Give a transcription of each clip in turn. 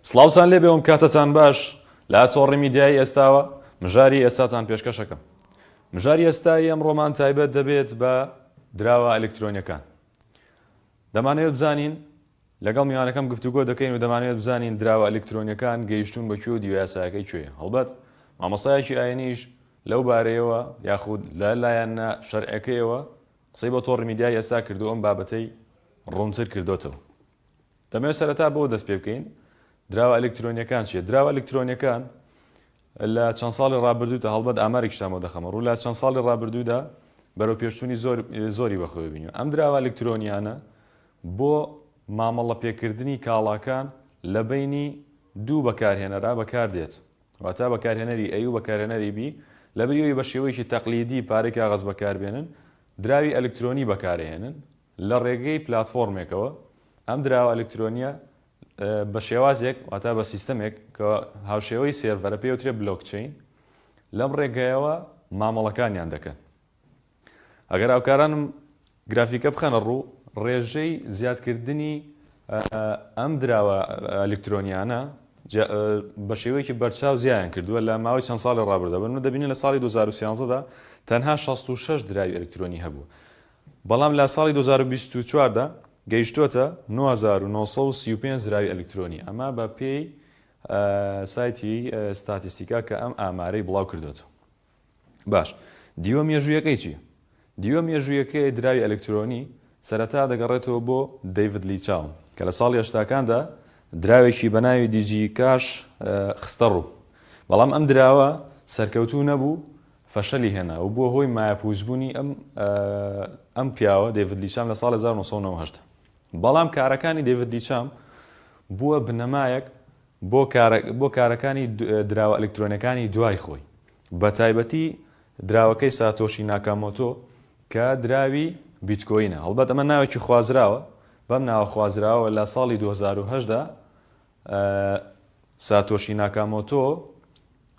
سڵاوتان لێبێ و کاتتان باش لە تۆڕی میدیایی ئێستاوە مژاری ئێستاتان پێشکەشەکەم. مژاری ئێستای ئەمڕۆمان تایبەت دەبێت بە دراوە ئەلکترۆنیەکان. دەمانەوێت بزانین لەگەڵ میوانەکەم گفتوگۆ دەکەین و دەمانەوێت بزانین دراوە ئەلکترۆنیەکان گەیشتوون بە کوێ و دیوە یاسایەکەی کوێیە. هەڵبەت مامۆستایەکی ئاینیش لەو بارەیەوە یاخود لە لایەنە شەرعەکەیەوە قسەی بۆ تۆڕی میدیای ئێستا کردو ئەم بابەتەی ڕوونتر کردۆتەوە. دەمەوێت سەرەتا بەوە دەست پێ بکەین دراوە ئەلکترۆنیەکان چیە؟ دراوە ئەلکترۆنیەکان لە چەند ساڵی ڕابردوودا هەڵبەت ئامارێکیشتان بۆ دەخەمە ڕوو لە چەند ساڵی ڕابردوودا بەرەو پێشچوونی زۆر زۆری بەخۆی بینیوە ئەم دراوە ئەلکترۆنیانە بۆ مامەڵە پێکردنی کاڵاکان لە بینی دوو بەکارهێنەرا بەکاردێت واتا بەکارهێنەری A و بەکارهێنەری B لەبری ئەوی بە شێوەیەکی تەقلیدی پارەی کاغەز بەکاربێنن دراوی ئەلکترۆنی بەکارهێنن لە ڕێگەی پلاتفۆرمێکەوە ئەم دراوە ئەلکترۆنیە بە شێوازێک واتا بە سیستەمێک کە هاوشێوەی سێرڤەرە پێی وترێ بلۆکچەین لەم ڕێگەیەوە مامەڵەکانیان دەکەن. ئەگەر هاوکارانم گرافیکە بخەنە ڕوو ڕێژەی زیادکردنی ئەم دراوە ئەلکترۆنیانە بە شێوەیەکی بەرچاو زیایان کردووە لە ماوەی چەند ساڵی ڕابردوودا بەنمونە دەبینین لە ساڵی 2013 دا تەنها 66 دراوی ئەلکترۆنی هەبوو بەڵام لە ساڵی 2024 دا گەیشتۆتە 9935 دراوی ئەلکترۆنی ئەمە بە پێی سایتی ستاتیستیکا کە ئەم ئامارەی بڵاو کردۆتەوە. باش دیوە مێژوویەکەی چی؟ دیوە مێژوویەکەی دراوی ئەلکترۆنی سەرەتا دەگەڕێتەوە بۆ دەیڤد لیچاو کە لە ساڵی هەشتاکاندا دراوێکی بە ناوی دیجی کاش خستە ڕوو بەڵام ئەم دراوە سەرکەوتوو نەبوو فەشەلی هێنا و بووە هۆی مایەپووچبوونی ئەم ئەم پیاوە دەیڤد لیچام لە ساڵی 1998 بەڵام کارەکانی دەیڤد لیچام بووە بنەمایەک بۆ بۆ کارەکانی دراوە ئەلکترۆنیەکانی دوای خۆی، بەتایبەتی دراوەکەی ساتۆشی ناکامۆتۆ کە دراوی بیتکۆینە، هەڵبەت ئەمە ناوێکی خوازراوە، بەم ناوە خوازراوە لە ساڵی 2008 دا ساتۆشی ناکامۆتۆ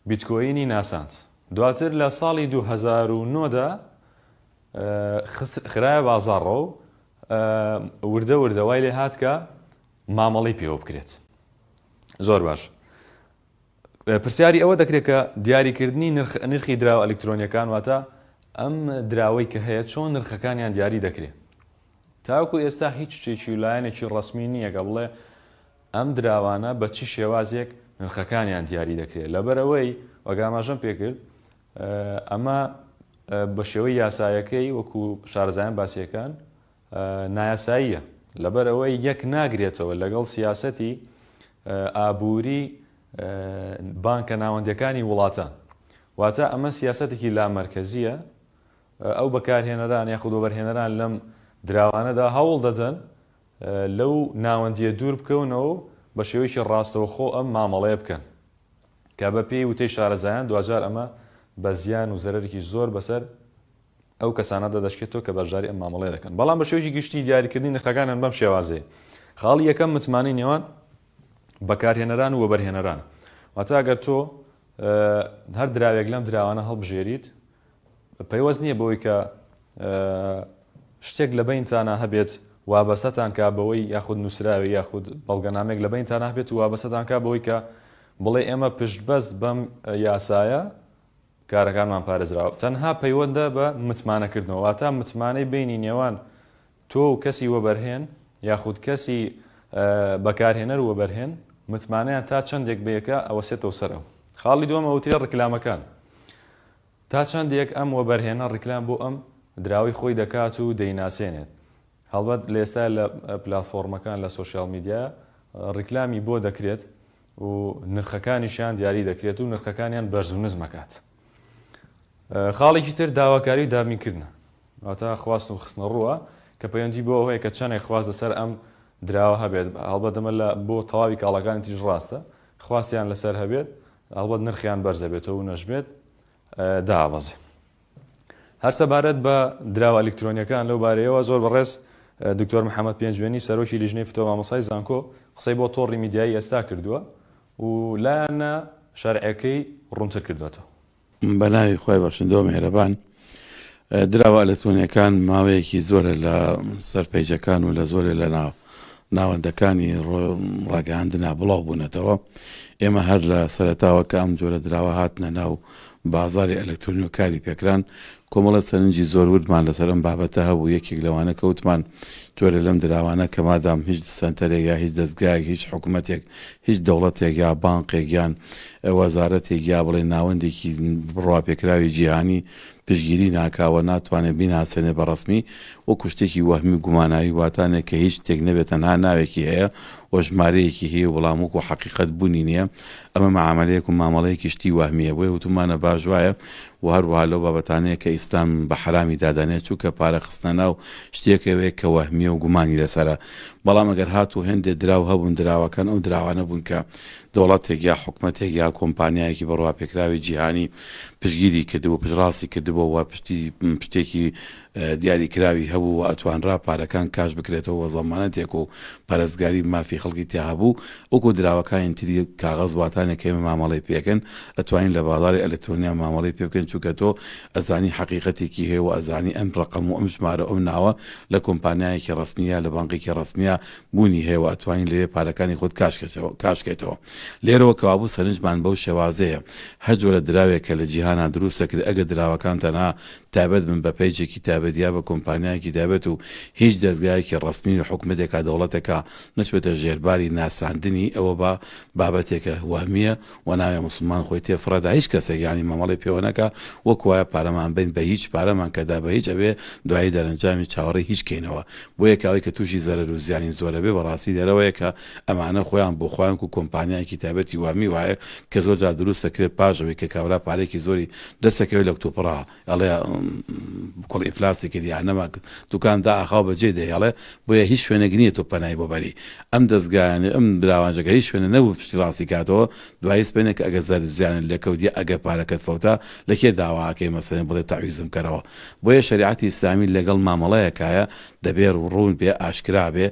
بیتکۆینی ناساند، دواتر لە ساڵی 2009 دا خرایە بازاڕەوە و وردە وردە وای لێهات کە مامەڵەی پێوە بکرێت. زۆر باش پرسیاری ئەوە دەکرێت کە دیاریکردنی نرخی دراوە ئەلکترۆنیەکان واتە ئەم دراوەی کە هەیە چۆن نرخەکانیان دیاری دەکرێت تاوەکو ئێستا هیچ شتێکی و لایەنێکی ڕەسمی نییە کە بڵێ ئەم دراوانە بە چی شێوازێک نرخەکانیان دیاری دەکرێت لەبەرەوەی وەک ئاماژەم پێکرد ئەمە بە شێوەی یاسایەکەی وەکو شارەزایان باسیەکان نایاساییە، لەبەر ئەوەی یەک ناگرێتەوە لەگەڵ سیاسەتی ئابووری بانکە ناوەندیەکانی وڵاتان. واتە ئەمە سیاسەتێکی لامەرکەزییە، ئەو بەکارهێنەران یاخود وەبەرهێنەران لەم دراوانەدا هەوڵ دەدەن لەو ناوەندیە دوور بکەونەوە و بە شێوەیەکی ڕاستەوخۆ ئەم مامەڵەیە بکەن کە بە پێی وتەی شارەزایان دواجار ئەمە بە زیان و زەرەرێکی زۆر بەسەر ئەو کەسانەدا دەشکێتەوە کە بەشداری ئەم مامەڵەیە دەکەن، بەڵام بە شێوەیەکی گشتی دیاریکردنی نرخەکانیان بەم شێوازەیە، خاڵی یەکەم متمانەی نێوان بەکارهێنەران و وەبەرهێنەران، واتە ئەگەر تۆ هەر دراوێک لەم دراوانە هەڵبژێریت پەیوەست نییە بەوەی کە شتێک لە بەینتانە هەبێت وابەستەتان کا بەوەی یاخود نووسراوی یاخود بەڵگەنامێک لە بەینتانە هەبێت و وابەستەتان کا بەوەی کە بڵێ ئێمە پشتبەست بەم یاسایە کارەکانمان پارێزراوە تەنها پەیوەندە بە متمانە کردنەوە واتە متمانەی بەینی نێوان تۆ و کەسی وەبەرهێن یاخود کەسی بەکارهێنەر و وەبەرهێن متمانەیان تا چەندێک بەیەکە ئەوەسێتەوە سەر ئەو خاڵی دووەم ئەوترێ ڕیکلامەکان تا چەندێک ئەم وەبەرهێنە ڕیکلام بۆ ئەم دراوەی خۆی دەکات و دەیناسێنێت هەڵبەت لە ئێستا لە پلاتفۆڕمەکان لە سۆشیال میدیا ڕیکلامی بۆ دەکرێت و نرخەکانیشیان دیاری دەکرێت و نرخەکانیان بەرز و نزم ئەکات. خاڵێکی تر داواکاری و دابینکردنە واتە خواست و خستنەڕووە کە پەیوەندی بۆ هەیە کە چەندێک خواست لەسەر ئەم دراوە هەبێت هەڵبەت ئەمە لە بۆ تەواوی کاڵاکانی تریش ڕاستە خواستیان لەسەر هەبێت هەڵبەت نرخیان بەرز دەبێتەوە و نەشبێت دابەزێ. هەر سەبارەت بە دراوە ئەلیکترۆنیەکان لەو بارەیەوە زۆر بەڕێز دکتۆر محەممەد پێنجوێنی سەرۆکی لیژنەی فتوە مامۆستای زانکۆ قسەی بۆ تۆڕی میدیایی ئێستا کردووە و لایەنە شەرعیەکەی ڕوونتر کردووەتەوە. بە ناوی خوای بەخشندەو میهرەبان. دراوە ئەلکترۆنیەکان ماوەیەکی زۆرە لە سەر پەیجەکان و لە زۆرێ لە ناو. ناوەندەکانی ڕاگەیاندنا بڵاو بوونەتەوە. ئێمە هەر لە سەرەتاوە کە ئەم جۆرە دراوە هاتنە ناو بازاڕی ئەلکترۆنی و کاری پێکران، کۆمەڵێ سەرنجی زۆر وردمان لەسەر ئەم بابەتە هەبوو، یەکێک لەوانە کە وتمان جۆرێ لەم دراوانە کە مادام هیچ سەنتەرێک یا هیچ دەزگایەک هیچ حکومەتێک هیچ دەوڵەتێک یا بانقێک یان وەزارەتێک یا بڵێین ناوەندێکی بڕواپێکراوی جیهانی پشتگیری ناکا و ناتوانێ بیناسێنێ بە ڕەسمی وەکو شتێکی وەهمی و گوماناوی واتانێ کە هیچ شتێک نەبێ تەنها ناوێکی هەیە و ژمارەیەکی هەیە و بەڵام وەکو حەقیقەت بونی نیە ئەمە مەعامەلەیەک و مامەڵەیەکی شتی وەهمیە بۆیە وتومانە باش وایە و هەروەها لەو بابەتانەیە کە ئیسلام بە حەرامی دادەنێ چونکە پارە خستنە ناو شتێکەوەیە کە وەهمیە و گومانی لەسەرە بەڵام ئەگەر هاتوو هێندێ دراو هەبوون دراوەکان ئەو دراوانە بوون کە دەوڵەتێک یا حکومەتێک یا کۆمپانیایەکی بڕواپێکراوی جیهانی پشتگیری کردبوو، پشتڕاستی کردبووەوە و پشتی پشتێکی دیاری کراوی هەبوو و ئەتوانرا پارەکان کاش بکرێتەوە و زەمانەتێک و پارێزگاری مافی خەڵکی تیا هەبوو وەکو دراوەکانی تری کاغەز واتانێک کە ئێمە مامەڵەی پێکەن ئەتوانین لە بازاڕی ئەلکترۆنیا مامەڵەی پێ بکەین چونکە تۆ ئەزانی حەقیقەتێکی هەیە و ئەزانی ئەم ڕەقەم و ئەم ژمارە و ئەم ناوە لە کۆمپانیایەکی ڕەسمی یا لە بانقێکی ڕەسمییا بوونی هەیە و ئەتوانی لەوێ پارەکانی خۆت کاش کەیتەوە کاش کەیتەوە. لێرەوە کەوابوو سەرنجمان بەو شێوازەیە. هەر جۆرە دراوێک کە لە جیهانا دروست دەکرێت ئەگەر دراوەکان تەنها تایبەت بن بە پەیجێکی تایبەت یا بە کۆمپانیایەکی تایبەت و هیچ دەزگایەکی ڕەسمی و حکومەتێکا دەوڵەتێکا نەچبێتە ژێرباری ناساندنی ئەوە بە بابەتێکە وەهمیە و ناوێ موسڵمان خۆی تێ فڕێدا هیچ کەسێک یانی مامەڵەی پێوە نەکا وەک وایە پارەمان بەین بە هیچ پارەمان کە دا بە هیچ ئەبێ دوایی دەرەنجامی چاوەڕێی هیچ کەینەوە بۆیە کە ئەوەی کە توشی زەرەر و زیانی زۆر ئەبێ بەڕاستی لێرەوەیە کە ئەمانە خۆیان بۆ خۆیان وەکو کۆمپانیایەکی تایبەتی وەهمی وایە کە زۆر جار دروست دەکرێت پاش ئەوەی کە کابرا پارەیەکی زۆری دەست دەکەوێت لە کتوپڕا ئەڵێ کوڕ ئیفلاسی کرد یا نەما دوکان دائەخا و بەجێ دەیهێڵێ بۆیە هیچ شوێنێک نییە تۆ پەنای بۆ بەری ئەم دەزگایانەی ئەم براوانجەکە هیچ شوێنێ نەبوو پشتی ڕاستی کاتەوە دوایی سبەینێ کە ئەگەر زەرد زیانت لێکەوت یا ئەگەر پارەکەت فەوتا لە کێ داوا ئەکەی مەسەلەن بڵێ تەعویزم کەرەوە بۆیە شەریعەتی ئیسلامی لەگەڵ مامەڵەیەکایە دەبێ ڕوون بێ ئاشکرا بێ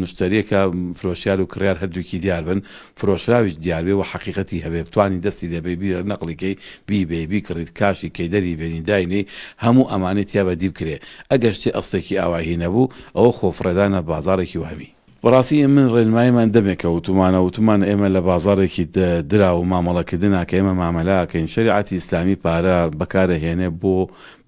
مشتەریەکە فرۆشیار و کڕیار هەردووکی دیار بن فرۆشراویش دیار بێ و حەقیقەتی هەبێ بتوانی دەستی لێ بەی بیرە نەقڵی کەی بیبەی بیکڕیت کاشی کەی دەری بێنی داینێی هەموو ئەمانەی تیا بەدی بکرێ ئەگەر شتێ ئەسڵێکی ئاواهی نەبوو ئەوە خۆفڕێدانە بازاڕێکی وەهمی. بەڕاستی من ڕێنماییمان دەمێکە وتومانە وتومانە ئێمە لە بازاڕێکی دراو و مامەڵەکردنا کە ئێمە مامەلە ئەکەین شەریعەتی ئیسلامی پارە بەکارئەهێنێ بۆ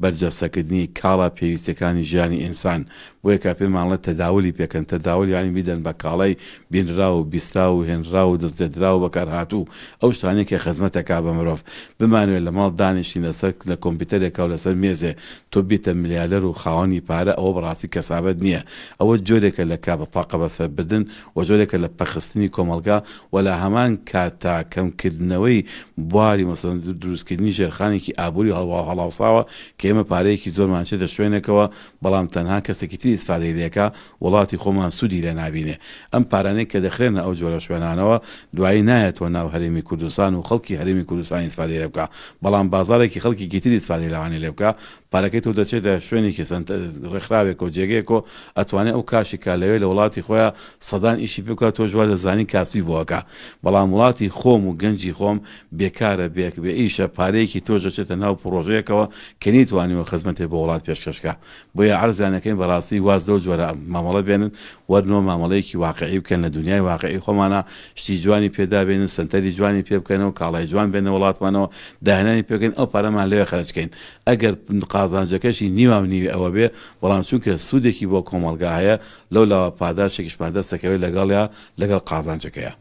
بەرجەستەکردنی کاڵا پێویستیەکانی ژیانی ئینسان بۆیە کە پێمان ئەڵێ تەداولی پێکەن تەداول یانی بیدەن بە کاڵای بینراو و بیستراو و هێنراو و دەستلێدراو و بەکارهاتوو ئەو شتانەی کە خزمەت ئەکا بە مرۆڤ بمانەوێ لە ماڵ دانیشین لەسەر لە کۆمپیوتەرێکا و لەسەر مێزێ تۆ بیتە ملیالەر و خاوەنی پارە ئەوە بەڕاستی کەسابەت نیە ئەوە جۆرێکە لە کە تاقە بەسەربردن و جۆرێکە لە پەخستنی کۆمەڵگا و لە هەمان کاتا کەمکردنەوەی بواری مەسەلەن دروستکردنی ژێرخانێکی ئابوری هەڵاوساوە کە ئێمە پارەیەکی زۆرمان چێتە شوێنێکەوە بەڵام تەنها کەسێکی تر ئیسفادەی لێکا وڵاتی خۆمان سودی لێ نابینێ ئەم پارانەی کە دەخرێنە ئەو جۆرە شوێنانەوە دوایی نایەتەوە ناو هەرێمی کوردستان و خەڵکی هەرێمی کوردستان ئیسفادەی لێ بکا بەڵام بازاڕێکی خەڵکێکی تر ئیسفادەی لەوانەیە لێ بکا پارەکەی تۆ دەچێتە شوێنێکی سەنتەر ڕێکخراوێکەوە جێگەیەکەوە ئەتوانێ ئەو کاشی کا لەوێ لە وڵاتی خۆیا سەدان ئیشی پێ بکا تۆش وا دەزانی کاسبی بۆ ئەکا بەڵام وڵاتی خۆم و گەنجی خۆم بێکارە بێ بێ ئیشە پارەیەکی تۆش دەچێتە ناو پڕۆژەیەکەوە کە نەیتوانیوە خزمەتێ بۆ وڵات پێشکەش کا بۆیە عەرزیان ئەکەین بەڕاستی واز لەو جۆرە مامەڵە بێنن وەرنەوە مامەڵەیەکی واقعی بکەن لە دونیای واقعی خۆمانا شتی جوانی پێ دابێنن سەنتەری جوانی پێ بکەنەوە کاڵای جوان بێنە وڵاتمانەوە داهێنانی پێ بکەین ئەو پارەمان لەوێ خەرج کەین ئەگەر قازانجەکەشی نیواو نیوی ئەوە بێ بەڵام چونکە سوودێکی بۆ کۆمەڵگا هەیە لەولاوە پاداشتێکیشمان دەست دەکەوێت لەگەڵیا لەگەڵ قازانجەکەیا.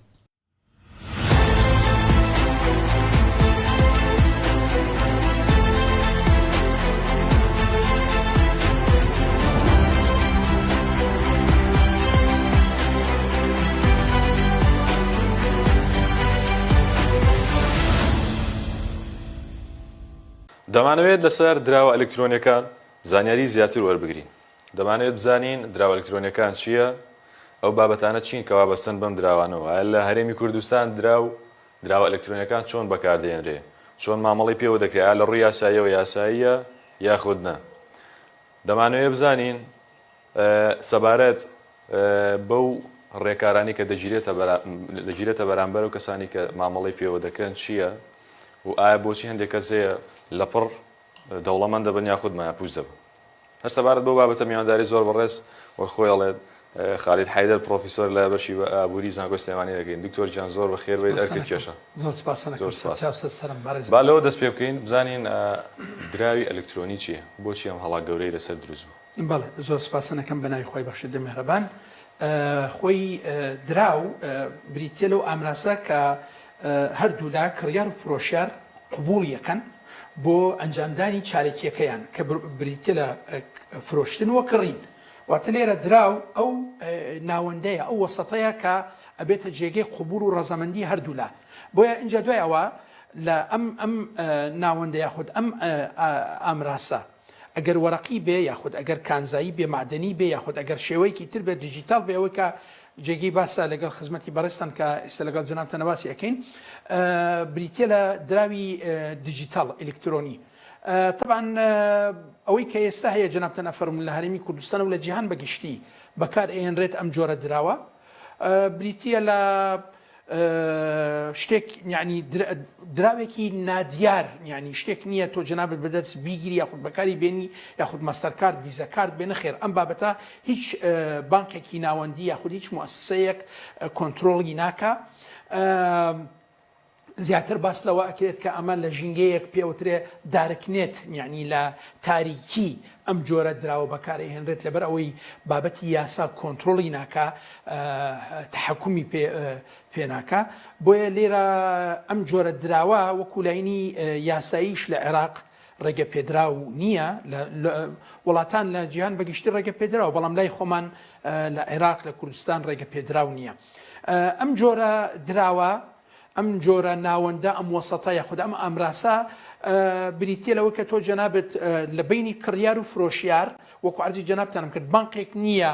دەمانەوێت لەسەر دراوە ئەلکترۆنیەکان زانیاری زیاتر وەربگرین. دەمانەوێت بزانین دراوە ئەلکترۆنیەکان چییە، ئەو بابەتانە چین کە وابەستەن بەم دراوانەوە، ئایا لە هەرێمی کوردستان دراو دراوە ئەلکترۆنیەکان چۆن بەکاردێنرێ، چۆن مامەڵەی پێوە دەکرێ، ئایا لە ڕووی یاساییەوە یاساییە یاخود نا. دەمانەوێت بزانین سەبارەت بەو ڕێکارانەی کە دەگیرێتە بەرامبەر ئەو کەسانی کە مامەڵەی پێوە دەکەن چییە و ئایا بۆچی هەندێک کەس هەیە لەپڕ دەوڵەمەند دەبن یاخود مایەپووچ دەبن. هەر سەبارەت بەو بابەتە میوانداری زۆر بەڕێز وەک خۆی ئەڵێت. خالید حەیدەر پڕۆفیسۆر لە بەشی ئابووری زانکۆی سلێمانی دەکەین. دکتۆر گیان زۆر بەخێر بێیت ئەرکت کێشە. زۆر سپاس زۆر سپاس. با لەوە دەست پێ بکەین بزانین دراوی ئەلکترۆنی چییە؟ بۆچی ئەم هەڵا گەورەی لەسەر دروست بوو؟ بەڵێ زۆر سپاسەنەکەم بە ناوی خوای بەخشندە میهرەبان. خۆی دراو بریتیە لەو ئامرازە کە هەردوولا کڕیار و فرۆشیار قبوڵی ئەکەن بۆ ئەنجامدانی چارەکیەکەیان کە بریتیە لە فرۆشتن و کڕین. واتە لێرە دراو ئەو ناوەندەیە، ئەو وەسەتەیە کە ئەبێتە جێگەی قبوڵ و ڕەزامەندی هەردوولا. بۆیە ئینجا دوای ئەوە لە ئەم ئەم ناوەندە یاخود ئەم ئامراسە ئەگەر وەرەقی بێ یاخود ئەگەر کانزایی بێ، مەعدەنی بێ یاخود ئەگەر شێوەیەکی تر بێ دیجیتاڵ بێ ئەوەی کە جێگەی باسە لەگەڵ خزمەتی بەڕێزتان کە ئێستا لەگەڵ جەنابتانە باسی ئەکەین بریتیە لە دراوی دیجیتاڵ ئەلیکترۆنی. تەبعەن ئەوەی کە ئێستا هەیە جەنابتان ئەفەرموون لە هەرێمی کوردستان و لە جیهان بە گشتی بەکار ئەهێنرێت ئەم جۆرە دراوە بریتییە لە شتێک یعنی دراوێکی نادیار یعنی شتێک نییە تۆ جەنابت بەدەست بیگیری یاخود بەکاری بێنی یاخود ماستەرکارت ڤیزا کارت بێ نەخێر ئەم بابەتە هیچ بانقێکی ناوەندی یاخود هیچ موسسەیەک کۆنترۆڵی ناکا. زیاتر باس لەوە ئەکرێت کە ئەمە لە ژینگەیەک پێوترێ darknet یانی لە تاریکی ئەم جۆرە دراوە بەکار ئەهێنرێت لەبەر ئەوەی بابەتی یاسا کۆنترۆڵی ناکا تەحەکومی پێ پێ ناکا بۆیە لێرە ئەم جۆرە دراوە وەکو لاینی یاساییش لە عێراق ڕێگە پێدراو نییە لە وڵاتان لە جیهان بەگشتی ڕێگە پێدراوە بەڵام لای خۆمان لە عێراق لە کوردستان ڕێگە پێدراو نییە ئەم جۆرە دراوە، ئەم جۆرە ناوەندە، ئەم وەسەتە یاخود ئەم ئامراسە بریتیە لەوەی کە تۆ جەنابت لە بەینی کڕیار و فرۆشیار وەکو عەرزی جەنابتانم کرد بانقێک نییە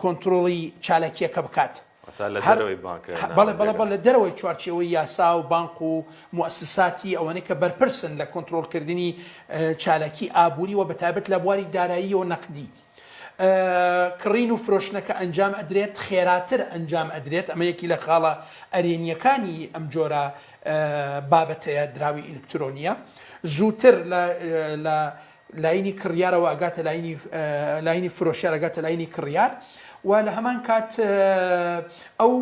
کۆنترۆڵی چالاکیەکە بکات. واتە لە دەرەوەی بانکە بەڵێ بەڵێ بەڵێ لە دەرەوەی چوارچێوەی یاسا و بانق و موئەسساتی ئەوانەی کە بەرپرسن لە کۆنترۆڵکردنی چالاکی ئابووری و بەتایبەت لە بواری دارایی و نەقدی. کڕین و فرۆشتنەکە ئەنجام ئەدرێت خێراتر ئەنجام ئەدرێت، ئەمە یەکی لە خاڵە ئەرێنییەکانی ئەم جۆرە بابەتەیە دراوی ئیلکترۆنییە زووتر لە لە لاینی کڕیارەوە ئەگاتە لاینی لاینی فرۆشیار ئەگاتە لاینی کڕیار و لە هەمان کات ئەو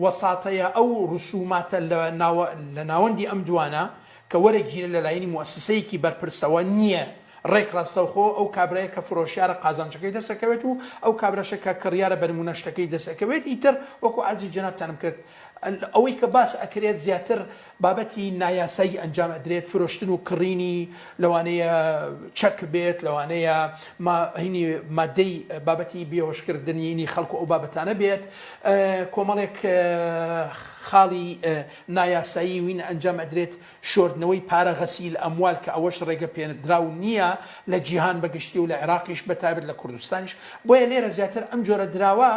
وەساتەیە ئەو ڕسوماتە لە ناوە لە ناوەندی ئەم دوانە کە وەرەگیرێت لە لاینی موئەسسەیەکی بەرپرسەوە نییە ڕێک ڕاستەوخۆ ئەو کابرایە کە فرۆشیارە قازانجەکەی دەست ئەکەوێت و ئەو کابراشە کە کڕیارە بە نموونە شتەکەی دەست ئەکەوێت ئیتر وەکو عەرزی جەنابتانم کرد ئەوەی کە باس ئەکرێت زیاتر بابەتی نایاسایی ئەنجام ئەدرێت فرۆشتن و کڕینی لەوانەیە چەک بێت لەوانەیە ما هینی مادەی بابەتی بێهۆشکردنی خەڵک و ئەو بابەتانە بێت کۆمەڵێک خاڵی نایاسایی وین ئەنجام ئەدرێت شۆردنەوەی پارە غسیل اموال کە ئەوەش ڕێگە پێدراو نییە لە جیهان بە گشتی و لە عێراقیش بە تایبەت لە کوردستانیش بۆیە لێرە زیاتر ئەم جۆرە دراوە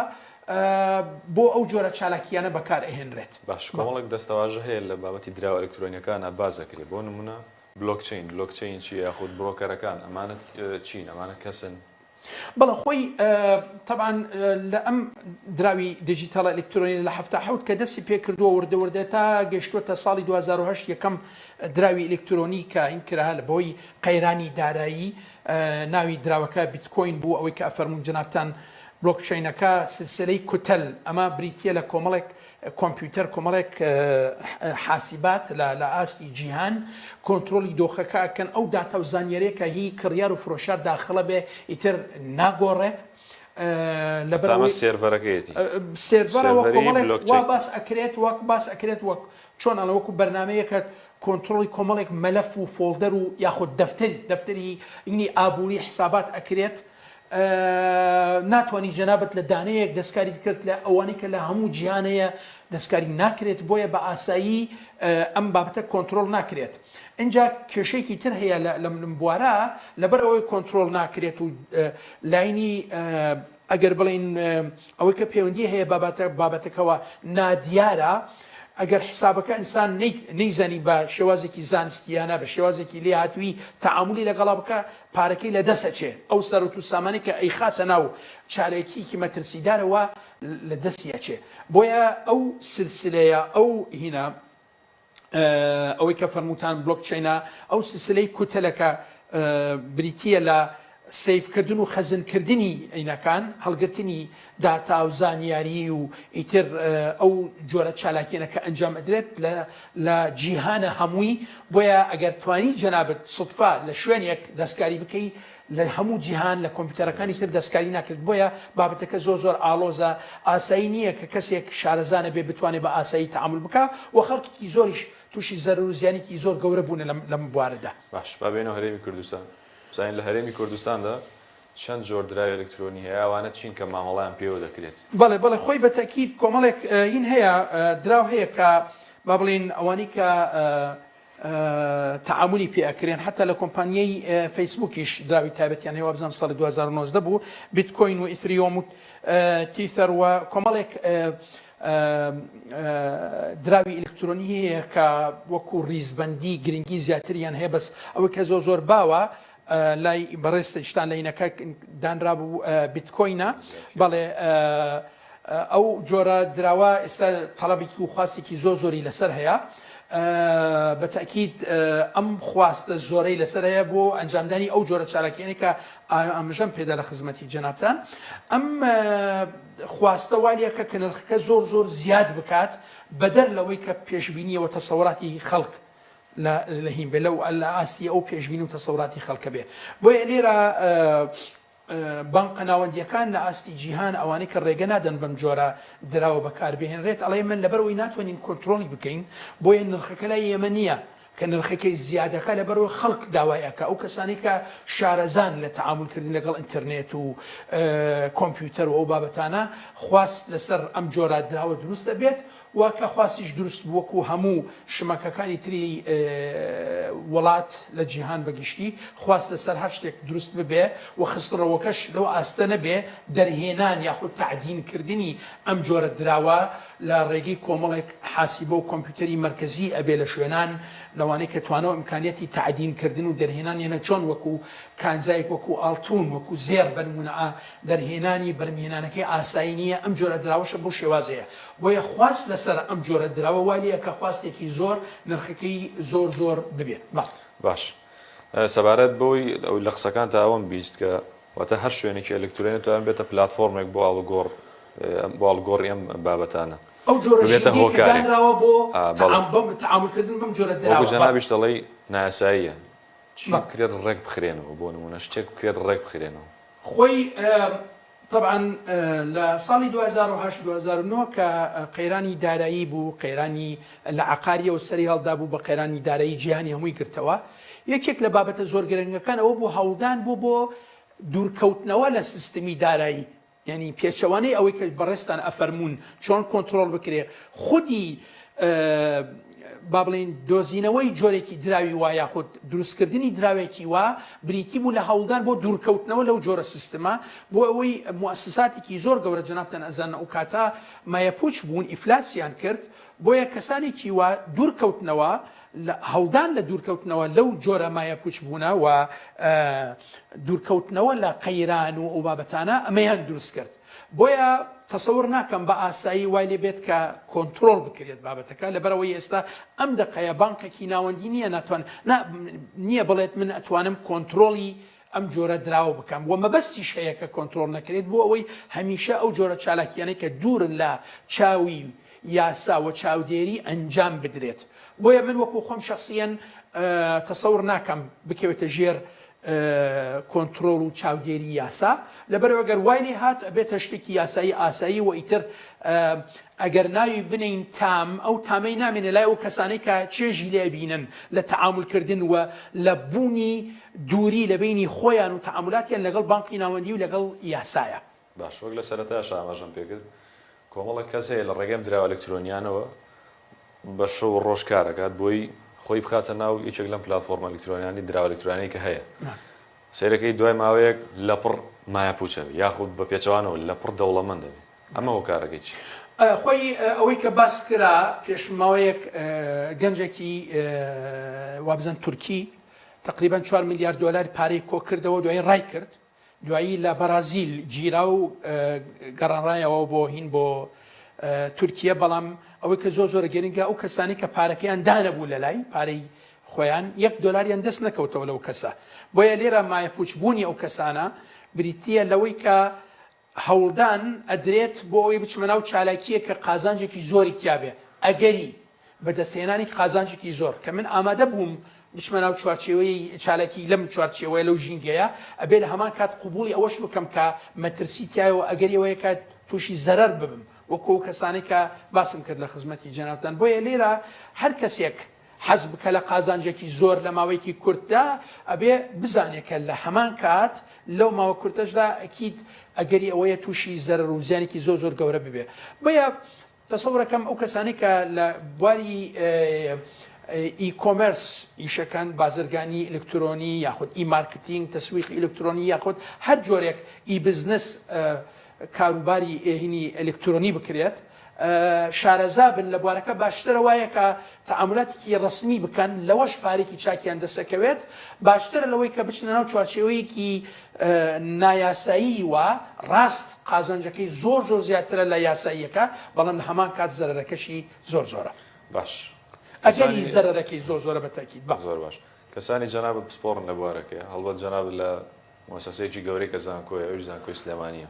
بۆ ئەو جۆرە چالاکییانە بەکار ئەهێنرێت. باش کۆمەڵێک دەستەواژە هەیە لە بابەتی دراوە ئەلکترۆنیەکانا باس ئەکرێ بۆ نمونە بلۆکچەین بلۆکچەین چیە یاخود برۆکەرەکان ئەمانە چین ئەمانە کەسن؟ بەڵێ خۆی تەبعەن لە ئەم دراوی دیجیتاڵە ئەلکترۆنیە لە 77 کە دەستی پێکردووە وردە وردە تا گەشتووەتە ساڵی 2008 یەکەم دراوی ئەلکترۆنی کە هین کرا لە بەهۆی قەیرانی دارایی ناوی دراوەکە بیتکۆین بوو ئەوەی کە ئەفەرموون جەنابتان بلۆکچەینەکە سلسلەی کوتەل ئەمە بریتییە لە کۆمەڵێک کۆمپیوتەر کۆمەڵێک حاسیبات لە لە ئاستی جیهان کۆنترۆڵی دۆخەکە ئەکەن ئەو داتا و زانیاریە کە هی کڕیار و فرۆشیار داخڵە بێ ئیتر ناگۆڕێ لەبەر ئەوەی سێرڤەرەکەیەتی سێرڤەرەوە کۆمەڵێک وا باس ئەکرێت وەک باس ئەکرێت وەک چۆن ئەڵێ وەکو بەرنامەیەکە کۆنترۆڵی کۆمەڵێک مەلەف و folder و یاخود دەفتەری دەفتەری ینی ئابووری حسابات ئەکرێت ناتوانی جەنابت لە دانەیەک دەستکاریت کرد لە ئەوانەی کە لە هەموو جیهان هەیە دەستکاری ناکرێت بۆیە بە ئاسایی ئەم بابەتە کۆنترۆڵ ناکرێت ئینجا کێشەیەکی تر هەیە لەم بوارە لەبەر ئەوەی کۆنترۆڵ ناکرێت و لاینی ئەگەر بڵێین ئەوەی کە پەیوەندی هەیە بابەتە بابەتەکەوە نادیارە ئەگەر حسابەکە ئینسان نەیزانی بە شێوازێکی زانستیانە بە شێوازێکی لێهاتووی تەعامولی لەگەڵا بکا پارەکەی لە دەست ئەچێ ئەو سەروەت و سامانەی کە ئەیخاتە ناو چارەکیکی مەترسیدارەوە لە دەستی ئەچێ بۆیە ئەو سلسلەیە ئەو هینە ئەوەی کە فەرمووتان بلۆکچەینە ئەو سلسلەی کوتەلە کە بریتییە لە. save کردن و خەزن کردنی عینەکان، هەڵگرتنی داتا و زانیاری و ئیتر ئەو جۆرە چالاکیەنە کە ئەنجام ئەدرێت لە لە جیهانە هەمووی، بۆیە ئەگەر توانی جەنابت سوتفە لە شوێنێک دەستکاری بکەی لە هەموو جیهان لە کۆمپیوتەرەکانی تر دەستکاری ناکرێت، بۆیە بابەتەکە زۆر زۆر ئاڵۆزە، ئاسایی نییە کە کەسێک شارەزا نەبێ بتوانێ بە ئاسایی تەعامول بکا و خەڵکێکی زۆریش تووشی زەرەر و زیانێکی زۆر گەورە بوونە لەم لەم بوارەدا. باش با بێینەوە هەرێمی کوردستان. بزانین لە هەرێمی کوردستاندا چەند جۆر دراوی ئەلکترۆنی هەیە، ئەوانە چین کە مامەڵەیان پێوە دەکرێت؟ بەڵێ بەڵێ خۆی بە تەئکید کۆمەڵێک هین هەیە دراو هەیە کە با بڵێین ئەوانەی کە تەعامولی پێ ئەکرێن حەتا لە کۆمپانیای فەیسبووکیش دراوی تایبەتیان هەیە وابزانم ساڵی 2019 بوو بیتکۆین و ئیثریۆم و تیثەر و کۆمەڵێک دراوی ئەلکترۆنی هەیە کە وەکو ڕیزبەندی گرنگی زیاتریان هەیە بەس ئەوەی کە زۆر زۆر باوە لای بەڕێزتان لە هینەکە دانرابوو بیتکۆینە بەڵێ ئەو جۆرە دراوە ئێستا تەڵەبێکی و خواستێکی زۆر زۆری لەسەر هەیە بە تەئکید ئەم خواستە زۆرەی لەسەر هەیە بۆ ئەنجامدانی ئەو جۆرە چالاکیانەی کە ئاماژەم پێدا لە خزمەتی جەنابتان ئەم خواستە وا لێکە کە نرخەکە زۆر زۆر زیاد بکات بەدەر لەوەی کە پێشبینیەوە تەسەوراتی خەڵک لە لە هین بێ لەو لە ئاستی ئەو پێشبینی و تەسەوراتی خەڵکە بێ بۆیە لێرە بانقە ناوەندییەکان لە ئاستی جیهان ئەوانەی کە ڕێگە نادەن بەم جۆرە دراوە بەکاربهێنرێت ئەڵێ من لەبەرئەوەی ناتوانین کۆنترۆڵی بکەین بۆیە نرخەکە لای ئێمە نییە کە نرخەکەی زیادەکە لەبەرئەوەی خەڵک داوای ئەکا ئەو کەسانەی کە شارەزان لە تەعامول کردن لەگەڵ ئینتەرنێت و کۆمپیوتەر و ئەو بابەتانە خواست لەسەر ئەم جۆرە دراوە دروست ئەبێت و کە خواستیش دروست بوو وەکو هەموو شمەکەکانی تری وڵات لە جیهان بە گشتی خواست لەسەر هەر شتێک دروست ببێ و خستڕەوەکەش لەو ئاستە نەبێ دەرهێنان یاخود تەعدین کردنی ئەم جۆرە دراوە لە ڕێگەی کۆمەڵێک حاسیبە و کۆمپیوتەری مەرکەزی ئەبێ لە شوێنان لەوانەی کە توانا و ئیمکانیەتی تەعدین کردن و دەرهێنانیان هەیە چۆن وەکو کانزایەک وەکو ئاڵتون وەکو زێڕ بە نمونە دەرهێنانی بەرهەمهێنانەکەی ئاسایی نییە، ئەم جۆرە دراوەشە بەو شێوازەیە، بۆیە خواست لەسەر ئەم جۆرە دراوە وا لێ ئەکا خواستێکی زۆر نرخەکەی زۆر زۆر ببێ. بەڵێ. باش سەبارەت بەوەی لە قسەکانتا ئەوەم 20 کە واتە هەر شوێنێکی ئەلکترۆنی توان بێتە پلاتفۆرمێک بۆ ئاڵوگۆڕ بۆ ئاڵوگۆڕی ئەم بابەتانە ئەو جۆرە ببێتە ژینگەی کە هۆکارێک دانراوە بۆ ئا بەڵێ تەعام بەم تەعامول کردن بەم جۆرە وەکو دراوە. بەڵێ. جەنابیشت ئەڵێی نایاساییە چی بەڵێ. بکرێت ڕێک بخرێنەوە بۆ نموونە شتێک بکرێت ڕێک بخرێنەوە. خۆی تەبعەن لە ساڵی 2008 2009 کە قەیرانی دارایی بوو، قەیرانی لە عەقاریەوە سەری هەڵدابوو بە قەیرانی دارایی جیهانی هەمووی گرتەوە، یەکێک لە بابەتە زۆر گرنگەکان ئەوە بوو هەوڵدان بوو بۆ دوورکەوتنەوە لە سیستمی دارایی، یانی پێچەوانەی ئەوەی کە بەڕێزتان ئەفەرموون چۆن کۆنتڕۆڵ بکرێ خودی با بڵێین دۆزینەوەی جۆرێکی دراوی وا یاخود دروستکردنی دراوێکی وا بریتی بوو لە هەوڵدان بۆ دوورکەوتنەوە لەو جۆرە سیستمە بۆ ئەوەی موئەسساتێکی زۆر گەورە جەنابتان ئەزانن ئەو کاتە مایەپووچ بوون ئیفلاسیان کرد بۆیە کەسانێکی وا دوورکەوتنەوە لە هەوڵدان لە دوورکەوتنەوە لەو جۆرە مایەپووچبوونە و دوورکەوتنەوە لە قەیران و ئەو بابەتانە ئەمەیان دروست کرد. بۆیە تەسەور ناکەم بە ئاسایی وای لێ بێت کە کۆنترۆڵ بکرێت بابەتەکە، لەبەرئەوەی ئێستا ئەم دەقەیە بانقێکی ناوەندی نییە ناتوان نا نییە بڵێت من ئەتوانم کۆنترۆڵی ئەم جۆرە دراوە بکەم و مەبەستیش هەیە کە کۆنترۆڵ نەکرێت بۆ ئەوەی هەمیشە ئەو جۆرە چالاکییانەی کە دوورن لە چاوی یاسا و چاودێری ئەنجام بدرێت. بۆیە من وەکو خۆم شەخسیەن تەسەور ناکەم بکەوێتە ژێر کۆنترۆڵ و چاودێری یاسا، لەبەرئەوەی گەر وای لێ هات ئەبێتە شتێکی یاسایی ئاسایی و ئیتر ئەگەر ناوی بنێین تام، ئەو تامەی نامێنێ لای ئەو کەسانەی کە چێژی لێ ئەبینن لە تەعامول کردن و لە بوونی دووری لە بەینی خۆیان و تەعامولاتیان لەگەڵ بانقی ناوەندی و لەگەڵ یاسایە. باش وەک لە سەرەتاش ئاماژەم پێکرد کۆمەڵێک کەس هەیە لە ڕێگەی ئەم دراوە ئەلکترۆنیانەوە بە شەو و ڕۆژ کار ئەکات بۆی خۆی بخاتە ناو یەکێک لەم پلاتفۆرمە ئەلکترۆنیانی دراوە ئەلکترۆنیانەی کە هەیە سەیرەکەی دوای ماوەیەک لەپڕ مایەپوچ ئەبێ یاخود بە پێچەوانەوە لەپڕ دەوڵەمەند ئەبێ ئەمە هۆکارەکەی چیە؟ خۆی ئەوەی کە باس کرا پێش ماوەیەک گەنجێکی وابزانم تورکی تەقریبەن چوار ملیار دۆلار پارەی کۆکردەوە دوایی ڕای کرد دوایی لە بەرازیل گیرا و گەڕانرایەوە بۆ هین بۆ تورکیە بەڵام ئەوەی کە زۆر زۆر گرنگە ئەو کەسانی کە پارەکەیان دانەبوو لە لای پارەی. خۆیان یەک دۆلاریان دەست نەکەوتەوە لەو کەسە. بۆیە لێرە مایەپوچ بوونی ئەو کەسانە بریتییە لەوەی کە هەوڵدان ئەدرێت بۆ ئەوەی بچمە ناو چالاکییەک کە قازانجێکی زۆری تیابێ، ئەگەری بەدەستهێنانی قازانجێکی زۆر، کە من ئامادە بووم بچمە ناو چوارچێوەی چالاکی لەم چوارچێوەیە لەو ژینگەیە، ئەبێ لە هەمان کات قبوڵی ئەوەش بکەم کە مەترسی تیایە و ئەگەری ئەوەیە کە تووشی زەرەر ببم وەکو ئەو کەسانەی کە باسم کرد لە خزمەتی جەنابتان. بۆیە لێرە هەر کەسێک حەز بکە لە قازانجێکی زۆر لە ماوەیەکی کورتدا، ئەبێ بزانێ کە لە هەمان کات لەو ماوە کورتەشدا ئەکید ئەگەری ئەوەیە تووشی زەرەر و زیانێکی زۆر زۆر گەورە ببێ. بۆیە تەسەورەکەم ئەو کەسانەی کە لە بواری e-commerce ئیشەکەن، بازرگانی ئەلکترۆنی یاخود e-marketing، تەسویقی ئەلکترۆنی یاخود هەر جۆرێک e-business کاروباری هینی ئەلکترۆنی بکرێت، شارەزا بن لە بوارەکە باشترە وایە کە تەعامولاتێکی ڕەسمی بکەن لەوەش پارێکی چاکیان دەسەکەوێت باشترە لەوەی کە بچنە ناو چوارچێوەیەکی نایاسایی و ڕاست قازانجەکەی زۆر زۆر زیاترە لە یاساییەکە بەڵام لە هەمان کات زەرەرەکەشی زۆر زۆرە. باش ئەگەری زەرەرەکەی زۆر زۆرە بە تەئکید بەڵێ. زۆر باش کەسانی جەنابت پسپۆڕن لە بوارەکەی هەڵبەت جەنابت لە موسەسەیەکی گەورەی کە زانکۆیە ئەویش زانکۆی سلێمانیە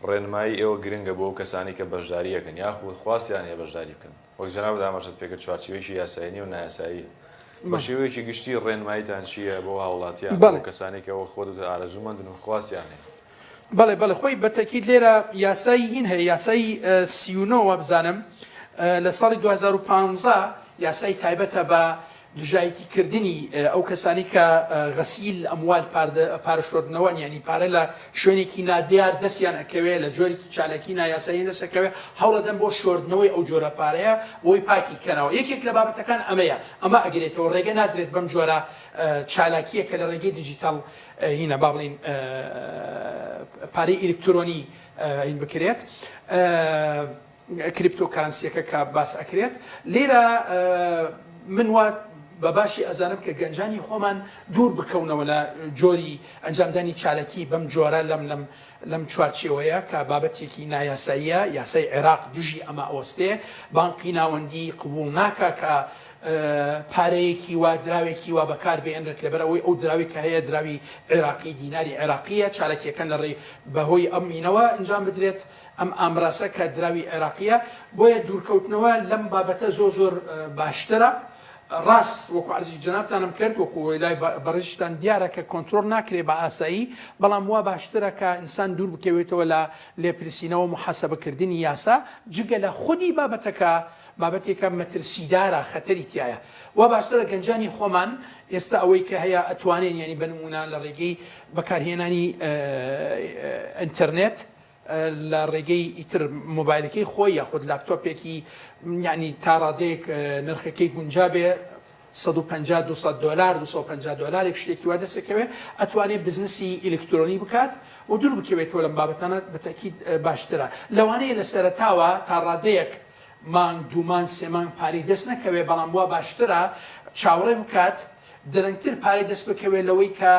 ڕێنمایی ئێوە گرنگە بۆ ئەو کەسانەی کە بەشداری ئەکەن یاخود خواستیان هەیە بەشداری بکەن وەک جەنابت ئاماژەت پێکرد چوارچێوەیەکی یاسایی نیە و نایاساییە بە شێوەیەکی گشتی ڕێنماییتان چییە بۆ هاوڵاتیان بۆ ئەو کەسانەی کە وەک خۆت وتت ئارەزوومەندن و خواستیان هەیە؟ بەڵێ بەڵێ خۆی بە تەکید لێرە یاسای هین هەیە یاسای 39 وابزانم لە ساڵی 2015 یاسای تایبەتە بە دژایەتی کردنی ئەو کەسانەی کە غسیل اموال پارە شۆردنەوەن یانی پارە لە شوێنێکی نادیار دەستیان ئەکەوێ لە جۆرێکی چالاکی نایاسایی دەست ئەکەوێ هەوڵەدەن بۆ شۆردنەوەی ئەو جۆرە پارەیە بۆی پاکی کەنەوە یەکێک لە بابەتەکان ئەمەیە ئەمە ئەگرێتەوە ڕێگە نادرێت بەم جۆرە چالاکیە کە لە ڕێگەی دیجیتاڵ هینە با بڵین پارەی ئەلکترۆنی هین بکرێت. cryptocurrency ەکە کە باس ئەکرێت لێرە من وا بە باشی ئەزانم کە گەنجانی خۆمان دوور بکەونەوە لە جۆری ئەنجامدانی چالاکی بەم جۆرە لەم لەم لەم چوارچێوەیە کە بابەتێکی نایاساییە یاسای عێراق دژی ئەمە ئەوەستێ بانقی ناوەندی قبوڵ ناکا کە پارەیەکی وا دراوێکی وا بەکار بێنرێت لەبەر ئەوەی ئەو دراوی کە هەیە دراوی عێراقی دیناری عێراقیە چالاکیەکان لە ڕێی بەهۆی ئەم مینەوە ئەنجام بدرێت ئەم ئامرازە کە دراوی عێراقیە، بۆیە دوورکەوتنەوە لەم بابەتە زۆر زۆر باشترە. ڕاست وەکو عەرزی جەنابتانم کرد، وەکو لای بەڕێزیشتان دیارە کە کۆنترۆڵ ناکرێ بە ئاسایی، بەڵام وا باشترە کە ئینسان دوور بکەوێتەوە لە لێپرسینەوە موحاسەبەکردنی یاسا، جگە لە خودی بابەتەکە بابەتێکە مەترسیدارە خەتەری تیایە. وا باشترە گەنجانی خۆمان ئێستا ئەوەی کە هەیە ئەتوانێن یانی بە نموونە لە ڕێگەی بەکارهێنانی ئینتەرنێت، لە ڕێگەی ئیتر مۆبایلەکەی خۆی یاخود لاپتۆپێکی یعنی تا ڕادەیەک نرخەکەی گونجابێ 150 200 دلار 250 دلارێک شتێکی وا دەستەکەوێ ئەتوانێ بزنسی ئەلکترۆنی بکات و دوور بکەوێتەوە لەم بابەتانە بە تەئکید باشترە لەوانەیە لە سەرەتاوە تا ڕادەیەک مانگ دوو مانگ سێ مانگ پارەی دەست نەکەوێ بەڵام وا باشترە چاوەڕێ بکات درەنگتر پارەی دەست بکەوێت لەوەی کە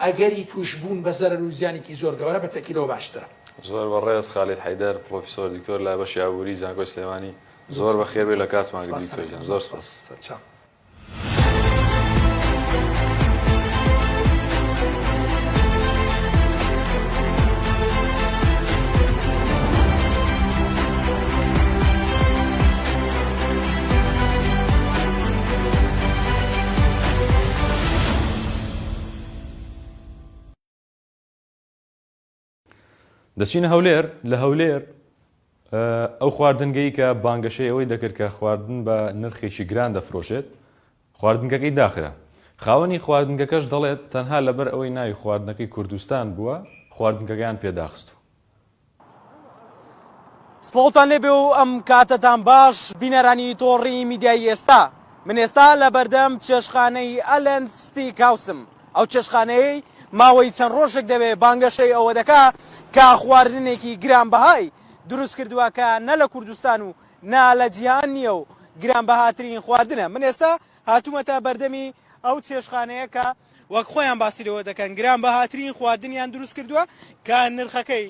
ئەگەری تووشبوون بە زەرەر و زیانێکی زۆر گەورە بە تەئکیدەوە باشترە. زۆر بەڕێز خالید حەیدەر پڕۆفیسۆر دکتۆر لە بەشی ئابووری زانکۆی سلێمانی زۆر بەخێر بێی لە کاتمان گرت دکتۆر گیان زۆر سپاس. سەرچاو. دەچینە هەولێر لە هەولێر ئەو خواردنگەی کە بانگەشەی ئەوەی دەکرد کە خواردن بە نرخێکی گران دەفرۆشێت خواردنگەکەی داخرا خاوەنی خواردنگەکەش دەڵێت تەنها لەبەر ئەوەی ناوی خواردنەکەی کوردستان بووە خواردنگەکەیان پێداخستوو. سڵاوتان لێبێ و ئەم کاتەتان باش بینەرانی تۆڕی میدیایی ئێستا من ئێستا لە بەردەم چێشخانەی ئەلەند ستیک هاوسم ئەو چێشخانەیەی ماوەی چەند ڕۆژێک دەبێ بانگەشەی ئەوە دەکا کە خواردنێکی گرانبەهای دروست کردووە کە نە لە کوردستان و نە لە جیهان نییە و گرانبەهاترین خواردنە من ئێستا هاتوومەتە بەردەمی ئەو چێشخانەیە کە وەک خۆیان باسی لەوە دەکەن گرانبەهاترین خواردنیان دروست کردووە کە نرخەکەی.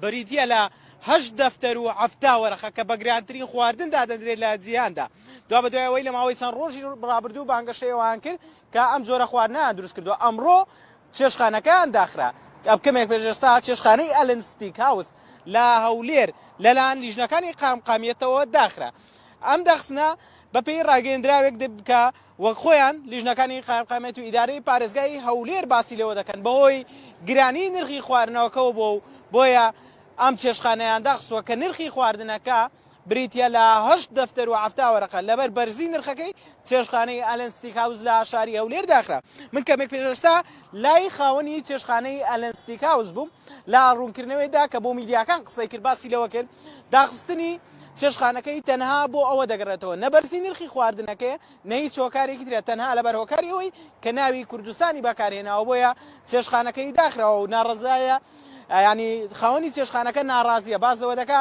بریتییە لە هەشت دەفتەر و 70 وەرەقە کە بە گرانترین خواردن دادەندرێت لە جیهاندا. دوابەدوای ئەوەی لە ماوەی چەند ڕۆژی ڕابردوو بانگەشەی ئەوەیان کرد کە ئەم جۆرە خواردنەیان دروست کردووە، ئەمڕۆ چێشتخانەکەیان داخرا. کەمێک پێش ئێستا چێشتخانەی ئەلن ستیک هاوس لە هەولێر لەلایەن لیژنەکانی قایمقامیەتەوە داخرا. ئەم داخستنە بەپێی ڕاگەیەندراوێک کە وەک خۆیان لیژنەکانی قایمقامیەت و ئیدارەی پارێزگای هەولێر باسی لێوە دەکەن بەهۆی گرانی نرخی خواردنەوەکەوە بووە و بۆیە ئەم چێشتخانەیان داخستووە کە نرخی خواردنەکە بریتیە لە هەشت دەفتەر و 70 وەرەقە لەبەر بەرزی نرخەکەی چێشتخانەی ئەلەن ستیک هاوس لە شاری هەولێر داخرا من کەمێک پێش ئێستا لای خاوەنی چێشتخانەی ئەلەن ستیک هاوس بووم لە ڕوونکردنەوەیدا کە بۆ میدیاکان قسەی کرد باسی لەوە کرد داخستنی چێشتخانەکەی تەنها بۆ ئەوە دەگەڕێتەوە نە بەرزی نرخی خواردنەکەیە نە هیچ هۆکارێکی ترە تەنها لەبەر هۆکاری ئەوەی کە ناوی کوردستانی بەکارهێناوە بۆیە چێشتخانەکەی داخراوە و ناڕەزایە ینی خاوەنی چێشتخانەکە ناڕازیە باس لەوە دەکا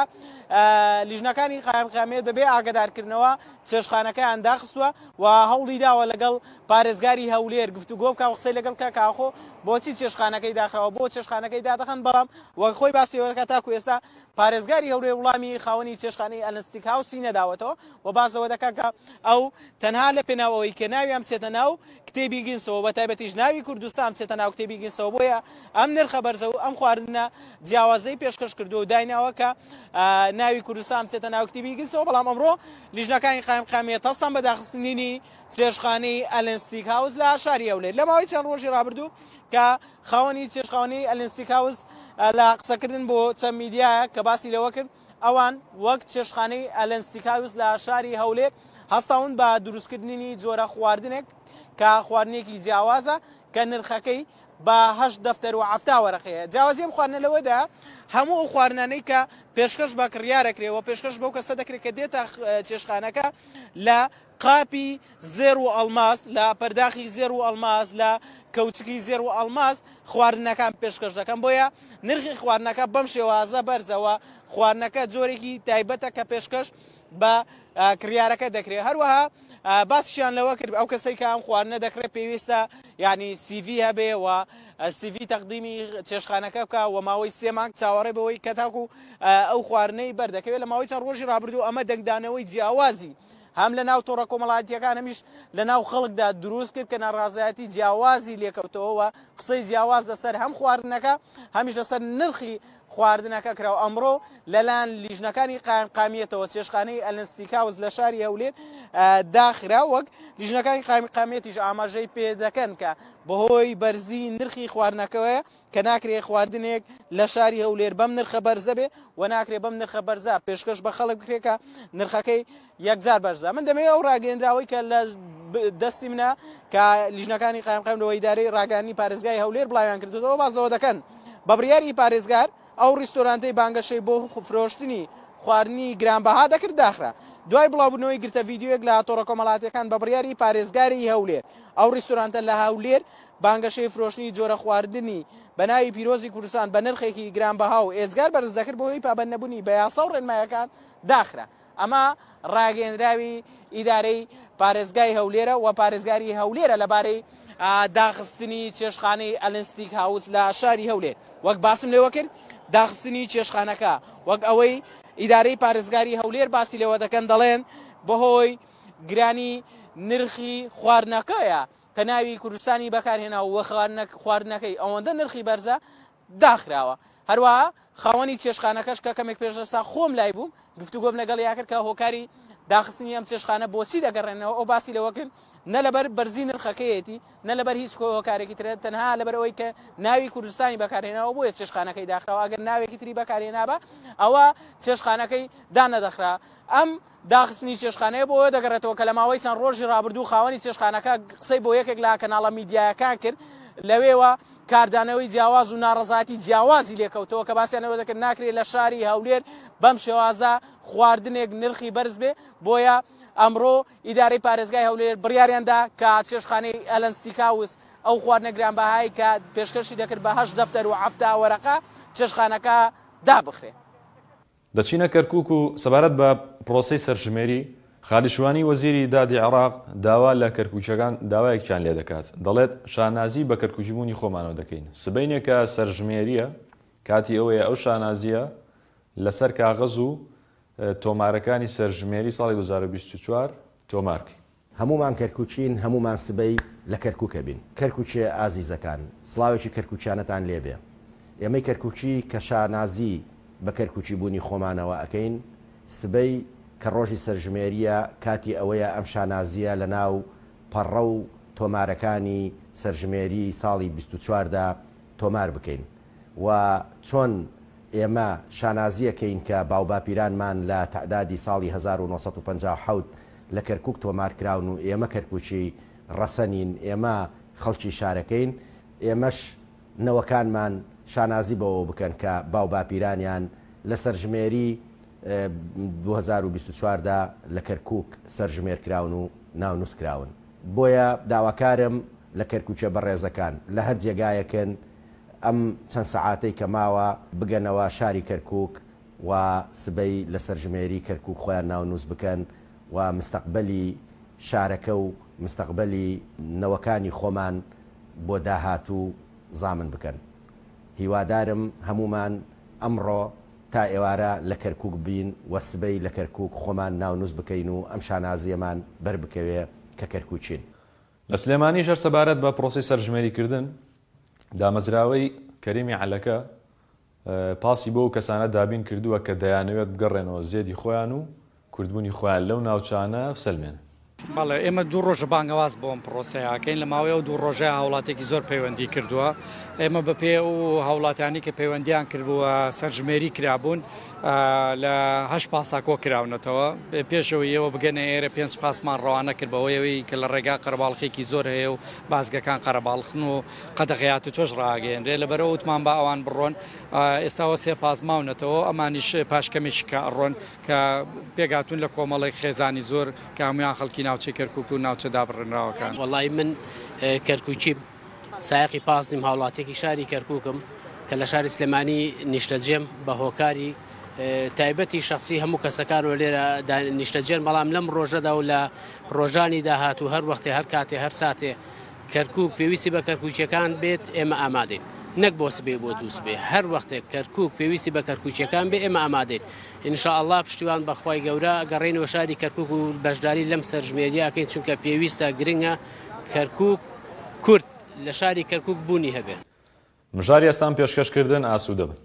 لیژنەکانی قایمقامیەت بەبێ ئاگدارکردنەوە چێشتخانەکەیان داخستووە و هەوڵی داوە لەگەڵ پارێزگاری هەولێر گفتوگۆ بکا و قسەی لەگەڵ بکا کە ئاخۆ بۆچی چێشتخانەکەی داخراوە بۆ چێشتخانەکەی دادەخەن بەڵام وەک خۆی باسی ئەوە دەکات تاکو ئێستا پارێزگاری هەولێر وڵامی خاوەنی چێشتخانەی ئەلەن ستیک هاوسی نەداوەتەوە و باس لەوە دەکات کە ئەو تەنها لە پێناو ئەوەی کە ناویان بچێتە ناو کتێبی گینسەوە بە تایبەتیش ناوی کوردستان بچێتە ناو کتێبی گینسەوە بۆیە ئەم نرخە بەرزە و ئەم خواردنە جیاوازەی پێشکەش کردووە و دایناوە کە ناوی کوردستان بچێتە ناو کتێبی گینسەوە بەڵام ئەمڕۆ لیژنەکانی قایمقامیەت هەستان بە داخستنی چێشتخانەی ئەلەن ستیک هاوس لە شاری هەولێر لە ماوەی چەند ڕۆژی ڕابردوو کە خاوەنی چێشتخانەی ئەلەن ستیک هاوس لە قسەکردن بۆ چەند میدیایەک کە باسی لەوە کرد ئەوان وەک چێشتخانەی ئەلەن ستیک هاوس لە شاری هەولێر هەستاون بە دروستکردنی جۆرە خواردنێک کە خواردنێکی جیاوازە کە نرخەکەی بە هەشت دەفتەر و 70 وەرەقەیە جیاوازی ئەم خواردنە لەوەدا هەموو ئەو خواردنانەی کە پێشکەش بە کڕیار دەکرێ و پێشکەش بەو کەسە دەکرێت کە دێتە چێشتخانەکە لە قاپی زێڕ و ئەڵماس، لە پەرداخی زێڕ و ئەڵماس، لە کەوچکی زێڕ و ئەڵماس خواردنەکان پێشکەش دەکەن، بۆیە نرخی خواردنەکە بەم شێوازە بەرزە و خواردنەکە جۆرێکی تایبەتە کە پێشکەش بە کڕیارەکە دەکرێت. هەروەها باسیشیان لەوە کرد ئەو کەسەی کە ئەم خواردنە دەکڕێت پێویستە یعنی CV هەبێ و CV تەقدیمی چێشتخانەکە بکە و ماوەی سێ مانگ چاوەڕێ بەوەی کە تاکو ئەو خواردنەی بەردەکەوێت لە ماوەی چەند ڕۆژی ڕابردوو ئەمە دەنگدانەوەی جیاوازی هەم لە ناو تۆڕە کۆمەڵایەتییەکان هەمیش لە ناو خەڵکدا دروست کرد کە ناڕازایەتی جیاوازی لێکەوتەوە و قسەی جیاواز لەسەر هەم خواردنەکە هەمیش لەسەر نرخی خواردنەکە کرا و ئەمڕۆ لەلایەن لیژنەکانی قایمقامیەتەوە چێشتخانەی ئەلەن ستیکاوس لە شاری هەولێر داخرا وەک لیژنەکانی قایمقامیەتیش ئاماژەی پێ دەکەن کە بەهۆی بەرزی نرخی خواردنەکەوەیە کە ناکرێ خواردنێک لە شاری هەولێر بەم نرخە بەرزە بێ و ناکرێ بەم نرخە بەرزە پێشکەش بە خەڵک بکرێ کە نرخەکەی یەکجار بەرزە من دەمەوێت ئەو ڕاگەیەندراوەی کە لە دەستی منە کە لیژنەکانی قایمقام لەوە ئیدارەی ڕاگەیاندنی پارێزگای هەولێر بڵاویان کردوەوە باس لەوە دەکەن بە بڕیاری پارێزگار ئەو ڕیستۆرانتەی بانگەشەی بۆ فرۆشتنی خواردنی گرانبەها دەکرد داخرا دوای بڵاوبوونەوەی گرتە ڤیدیۆیەک لە تۆڕە کۆمەڵاتیەکان بە بڕیاری پارێزگاری هەولێر ئەو ڕیستۆرانتە لە هەولێر بانگەشەی فرۆشتنی جۆرە خواردنی بە ناوی پیرۆزی کوردستان بە نرخێکی گرانبەها و ئێجگار بەرز دەکرد بەهۆی پابەندنەبوونی بە یاسا و ڕێنمایەکان داخرا. ئەمە ڕاگەیەنراوی ئیدارەی پارێزگای هەولێرە و پارێزگاری هەولێرە لەبارەی داخستنی چێشتخانەی ئەلن ستیک هاوس لە شاری هەولێر. وەک باسم لێوە کرد داخستنی چێشتخانەکە وەک ئەوەی ئیدارەی پارێزگاری هەولێر باسی لێوە دەکەن دەڵێن بەهۆی گرانی نرخی خواردنەکەیە کە ناوی کوردستانی بەکارهێنا و خواردنەکەی ئەوەندە نرخی بەرزە داخراوە. هەروەها خاوەنی چێشتخانەکەش کە کەمێک پێش ئێستا خۆم لای بووم گفتوگۆم لەگەڵیا کرد کە هۆکاری داخستنی ئەم چێشتخانە بۆچی دەگەڕێنەوە ئەو باسی لەوە کرد نە لەبەر بەرزی نرخەکەیەتی نە لەبەر هیچ هۆکارێکی ترە تەنها لەبەر ئەوەی کە ناوی کوردستانی بەکارهێناوە بۆیە چێشتخانەکەی داخراوە ئەگەر ناوێکی تری بەکارهێنابا ئەوە چێشتخانەکەی دانەدەخرا ئەم داخستنی چێشتخانەیە بۆ ئەوە دەگەڕێتەوە کە لە ماوەی چەند ڕۆژی ڕابردوو خاوەنی چێشتخانەکە قسەی بۆ یەکێک لە کەناڵە میدیایەکان کرد، لەوێوە کاردانەوەی جیاواز و ناڕەزایەتی جیاوازی لێکەوتەوە کە باسیان لەوە دەکرد ناکرێت لە شاری هەولێر بەم شێوازە خواردنێک نرخی بەرز بێ، بۆیە ئەمڕۆ ئیدارەی پارێزگای هەولێر بڕیاریان دا کە چێشتخانەی ئەلەن ستیکاوس ئەو خواردنە گرانبەهایەی کە پێشکەشی دەکرد بە هەشت دەفتەر و 70 وەرەقە چێشتخانەکە دابخرێ. دەچینە کەرکوک و سەبارەت بە پرۆسەی سەرژمێری، خالید شوانی وەزیری دادی عێراق داوا لە کەرکوکییەکان داوایەکیان لێدەکات، دەڵێت شانازی بە کەرکوکیبوونی خۆمانەوە دەکەین، سبەینێ کە سەرژمێرییە. کاتی ئەوەیە ئەو شانازییە لەسەر کاغەز و تۆمارەکانی سەرژمێری ساڵی 2024 تۆمار کەین. هەموومان کەرکوکین هەموومان سبەی لە کەرکوک ئەبین. کەرکوکیە ئازیزەکان سڵاوێکی کەرکوکیانەتان لێبێ. ئێمەی کەرکوکی کە شانازی بە کەرکوکی بوونی خۆمانەوە ئەکەین سبەی کە ڕۆژی سەرژمێریە کاتی ئەوەیە ئەم شانازیە لە ناو پەڕە و تۆمارەکانی سەرژمێری ساڵی 24 دا تۆمار بکەین و چۆن ئێمە شانازی ئەکەین کە باوباپیرانمان لە تەعدادی ساڵی 1957 لە کەرکوک تۆمار کراون و ئێمە کەرکوکی ڕەسەنین، ئێمە خەڵکی شارەکەین، ئێمەش نەوەکانمان شانازی بەوەوە بکەن کە باوباپیرانیان لە سەرژمێری 2024 دا لە کەرکوک سەرژمێر کراون و ناونوس کراون. بۆیە داواکارم لە کەرکوکیە بەڕێزەکان لە هەر جێگایەکن ئەم چەند سەعاتەی کە ماوە بگەنەوە شاری کەرکوک و سبەی لە سەرژمێری کەرکوک خۆیان ناونوس بکەن و مستەقبەلی شارەکە و مستەقبەلی نەوەکانی خۆمان بۆ داهاتوو زامن بکەن. هیوادارم هەموومان ئەمڕۆ تا ئێوارە لە کەرکوک بین و سبەی لە کەرکوک خۆمان ناونوس بکەین و ئەم شانازییەمان بەربکەوێ کە کەرکوکین. لە سلێمانیش هەر سەبارەت بە پرۆسەی سەرژمێریکردن، دامەزراوەی کەریمی عەلەکە پاسی بۆ ئەو کەسانە دابین کردووە کە دەیانەوێت بگەڕێنەوە زێدی خۆیان و کوردبوونی خۆیان لەو ناوچانە بسەلمێنن. بەڵێ ئێمە دوو ڕۆژە بانگەواز بۆ ئەم پرۆسەیە ئەکەین، لە ماوەی ئەو دوو ڕۆژەیا هاوڵاتیەکی زۆر پەیوەندی کردووە، ئێمە بە پێی ئەو هاوڵاتیانەی کە پەیوەندیان کردبوو سەرژمێری کرابوون لە هەشت پاسا کۆ کراونەتەوە، پێش ئەوەی ئێوە بگەنە ئێرە پێنج پاسمان ڕەوانە کرد بەهۆی ئەوەی کە لە ڕێگا قەرەباڵخێکی زۆر هەیە و بازگەکان قەرەباڵخن و قەدەغەی هاتوچۆش ڕاگەیەنرێ لەبەرئەوە وتمان با ئەوان بڕۆن ئێستاوە سێ پاس ماونەتەوە ئەمانیش پاش کەمێکی کە ئەڕۆن کە پێکهاتوون لە کۆمەڵێک خێزانی زۆر کە هەموویان خەڵکی ناوچەی کەرکوک و ناوچە دابڕێنراوەکان. وەڵایی من کەرکوکیم سایەقی پاس نیم هاوڵاتیەکی شاری کەرکوکم کە لە شاری سلێمانی نیشتەجێم بە هۆکاری تایبەتی شخصی هەموو کەسەکان و لێرە نیشتەجێن بەڵام لەم ڕۆژەدا و لە ڕۆژانی داهاتوو هەر وەختێ هەر کاتێ هەر ساتێ کەرکوک پێویستی بە کەرکوکیەکان بێت ئێمە ئامادەین نەک بۆ سبەی بۆ دوو سبەی هەر وەختێک کەرکوک پێویستی بە کەرکوکیەکان بێ ئێمە ئامادەین ان شاء اللە پشتیوان بەخوای گەورە گەڕێینەوە شاری کەرکوک و بەشداری لەم سەرژمێریە ئەکەین چونکە پێویستە گرنگە کەرکوک کورد لە شاری کەرکوک بوونی هەبێ. مژاری ئێستام پێشکەش کردن ئاسوودە بن.